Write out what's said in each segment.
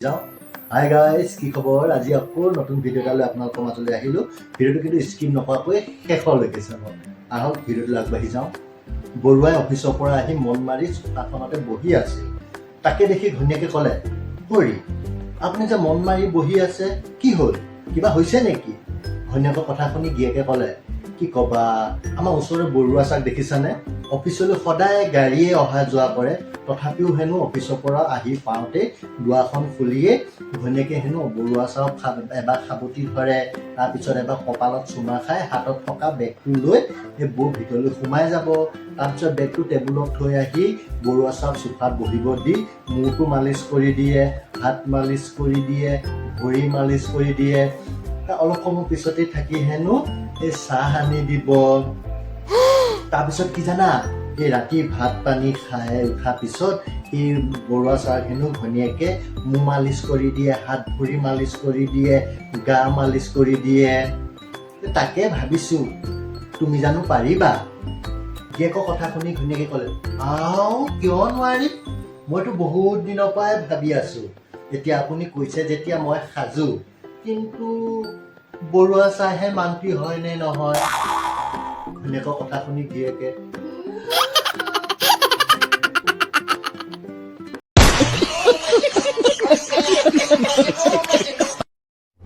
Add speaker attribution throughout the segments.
Speaker 1: যাওঁ। Hi guys, কি খবৰ? আজি আকৌ নতুন ভিডিঅ' এটালৈ আপোনালোকৰ মাজলৈ আহিলোঁ। ভিডিঅ'টো কিন্তু স্কিপ নকৰাকৈ শেষলৈকে চাব। আহক, ভিডিঅ'টোলৈ আগবাঢ়ি যাওঁ। বৰুৱাই অফিচৰ পৰা আহি মন মাৰি চোফাখনতে বহি আছিল। তাকে দেখি ঘৈণীয়েকে ক'লে, "হৰি, আপুনি যে মন মাৰি বহি আছে, কি হ'ল? কিবা হৈছে নেকি?" ঘৈণীয়েকৰ কথা শুনি গিয়েকে ক'লে, "কি ক'বা, আমাৰ ওচৰৰে বৰুৱা ছাৰক দেখিছানে? অফিচলৈ সদায় গাড়ীয়ে অহা যোৱা কৰে। তথাপিও হেনো অফিচৰ পৰা আহি পাওঁতে দুৱাৰখন খুলিয়ে ঘৈণীয়েকে হেনো বৰুৱা ছাৰক এবাৰ সাৱটি ধৰে, তাৰপিছত এবাৰ কপালত চুমা খাই হাতত থকা বেগটো লৈ সেই বৌ ভিতৰলৈ সোমাই যাব। তাৰপিছত বেগটো টেবুলত থৈ আহি বৰুৱা ছাৰক চোফাত বহিব দি মূৰটো মালিচ কৰি দিয়ে, হাত মালিচ কৰি দিয়ে, ভৰি মালিচ কৰি দিয়ে। তাৰ অলপ সময় পিছতেই থাকি হেনো এই চাহ আনি দিব। তাৰপিছত কি জানা, এই ৰাতি ভাত পানী খাই উঠাৰ পিছত এই বৰুৱা ছাৰক হেনো ঘৈণীয়েকে মূৰ মালিচ কৰি দিয়ে, হাত ভৰি মালিচ কৰি দিয়ে, গা মালিচ কৰি দিয়ে। তাকে ভাবিছো, তুমি জানো পাৰিবা?" গিয়েকৰ কথা শুনি ঘৈণীয়েকে ক'লে, "আও, কিয় নোৱাৰিম? মইতো বহুত দিনৰ পৰাই ভাবি আছো। এতিয়া আপুনি কৈছে যেতিয়া মই সাজু। কিন্তু বৰুৱা ছাৰহে মান্তি হয় নে নহয়?" ঘৈণীয়েকৰ কথা শুনি গিয়েকে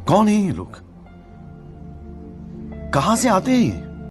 Speaker 2: कौन है ये लोग? कहां से आते हैं ये?